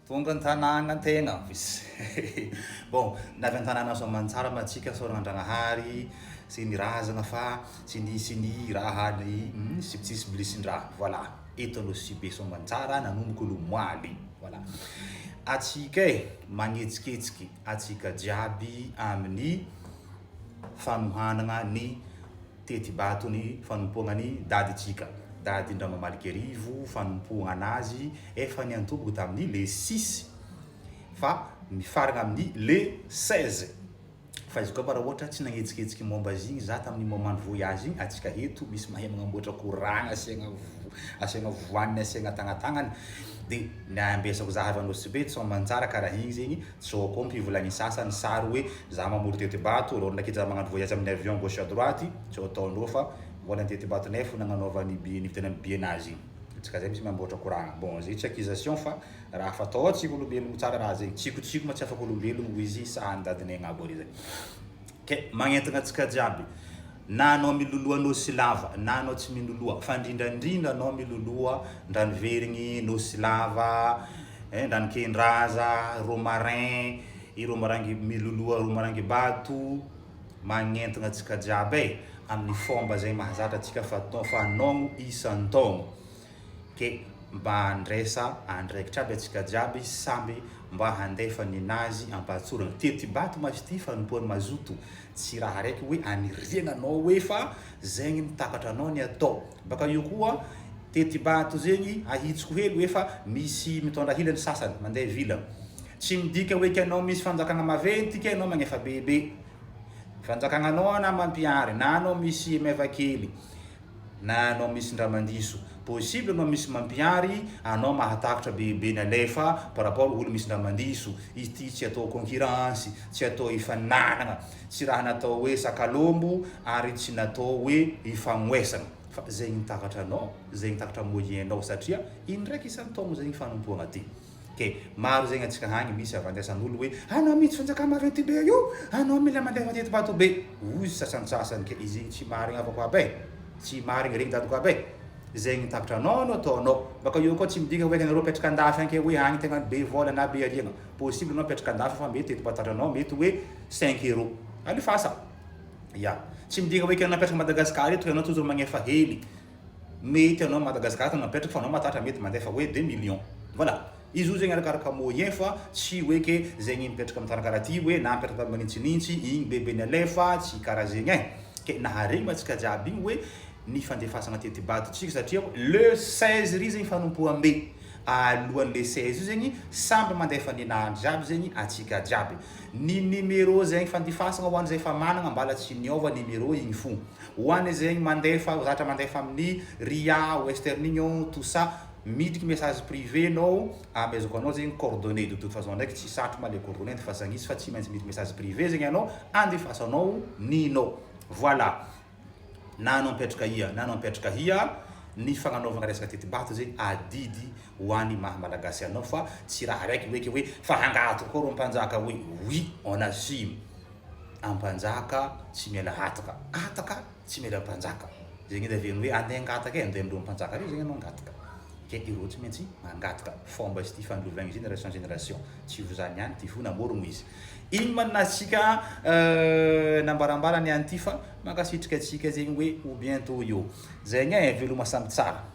Tonga an-tanàgna an-tegna ozy. Bon, navy an-tanàna soamantsara ma tsika saoragna Andragnahary sy ny razagna fa tsy nisy ny raha ny tsisy blisin-draha. Voilà, eto Anosibe soamantsara nanomboka lomoaly. Voilà. Atsika e, magnetsiketsiky atsika jiaby amin'ny fanohanagna ny teti-bato ny fanompoagna ny dadintsika, dady Ndramamalikerivo, fanompoagna anazy efa niantomboka tamin'ny le six fa mifaragna amin'ny le 16. Fa izy koa raha ohatra tsy nagnetsiketsiky momba azy igny za tamin'ny moment ny voyage igny, atsika eto misy mahay magnamboatra koragna asiagna asiagna voaniny asiagna tagnatagnany de niambesako za avy Anosibe tsy aman-tsara karaha igny zegny. Zao koa mpivolagny sasany sary hoe za mamory tetibato, reo ndraiky za magnano voyage amin'ny avion gauche à droite, tsy ataondreo fa mbola ny tetibato nay fo nagnanaovany billet nividianany billet nazy igny. Antsika zay misy mamboatra koragna. Bon zay tsy accusation fa raha fatao tsika olombelogno tsara raha zegny. Tsikotsiko ma tsy afaka olombelogno hoy izy sahan'ny dadinay agnabo ary zay. Ke magnentagna antsika jiaby na anao miloloha nosy lava na anao tsy miloloha fa indrindra indrindra anao miloloha ndranoverigny, nosy lava, eh ndranokendraza, romarin, ireo marangy miloloha romarangibato, magnentagna antsika jiaby eh amin'ny fomba zay mahazatra antsika fatao fanaogno isan-taogno. Ke mba handraisa andraikitra aby antsika jiaby samby mba handefa ninazy ampahatsorana. Tetibato ma izy ty fanompoany mazoto, tsy raha raiky hoe aniriagna anao hoe fa zegny ny takatra anao ny atao. Baka eo koa tetibato zegny ahitsiko hely hoe fa misy mitondra hila ny sasany mandeha vila. Tsy midika hoe ke anao misy fanjakagna maventy ke anao magnefa bebe. Fanjakagna anao na mampihary na anao misy meva kely. Na anao misy ndra mandiso. Possible anao misy mampihary anao mahatakatra be be ny alefa par rapport olo misy ndra mandiso. Izy ty tsy atao concurrence, tsy atao ifaninanagna, tsy raha natao hoe sakalombo ary tsy natao hoe ifagnoesagna fa zegny takatra anao, zegny takatra moyen nao satria indraiky isan-taogno zegny fanompoagna ty. Ke maro zegny antsika agny misy avandesan'olo hoe anao mitsy fanjakà maventy be io, anao mila mandefa tetibato be. Hoy sasantsasany ke izy igny tsy marigny avako aby e, tsy marigny regny dadako aby e. Zegny takatra anao no ataonao. Baka eo koa tsy midika hoe anareo mipetraka andafy agny ke hoe agny tegna be vôla na be ariagna. Possible anao mipetraka andafy fa mety tetibato tratranao mety hoe cinq euros. Alefasa. Ya. Tsy midika hoe ke anao mipetraka Madagascar eto ke anao toujours magnefa hely. Mety anao Madagascar no mipetraka fa anao mahatratra mety mandefa hoe deux millions. Voilà. Izy io zegny arakaraka moyen fa tsy hoe ke zegny mipetraka amin'ny tany karaha ty hoe na mipetraka tany manintsinintsy igny bebe ny alefa, tsy karaha zegny ein. Ke naharegny antsika jiaby igny hoe ny fandefasagna tetibato tsika satria le 16 ry zegny fanompoambe. Alohan'ny le 16 io zegny samby mandefa ny nahandro jiaby zegny atsika jiaby. Ny numéro zegny fandifasagna ho an'izay efa managna mbala tsy niôva numéro igny fo. Ho any zegny mandefa zatra mandefa amin'ny Ria, Western Union, tout ça, midriky message privé nao amezako anao zegny coordonnées, de toute façon ndraiky tsy sarotro ma le coordonnées andefasagna izy fa tsy maintsy midriky message privé zegny anao andefasanao ninao. Voilà. Na anao mipetraka ia na anao mipetraka ia, ny fagnanaovagna resaka tetibato zegny adidy ho any maha malagasy anao fa tsy raha raiky hoe ke hoe fa hangataka koa reo mpanjaka hoe oui on assume. Ampanjaka tsy miala hataka, hataka tsy miala mpanjaka. Zegny edy averiny hoe andeha hangataka e, andeha amindreo mpanjaka reo zegny anao hangataka. Ke ireo tsy maintsy mangataka. Fomba izy ty fandiovagna génération en génération. Tsy ho zany ihany ty fo namorogno izy. Iny man nasika nambarambara niany ty fa mankasitrika antsika zegny hoe ho bientôt io. Zegny e, veloma samby tsara.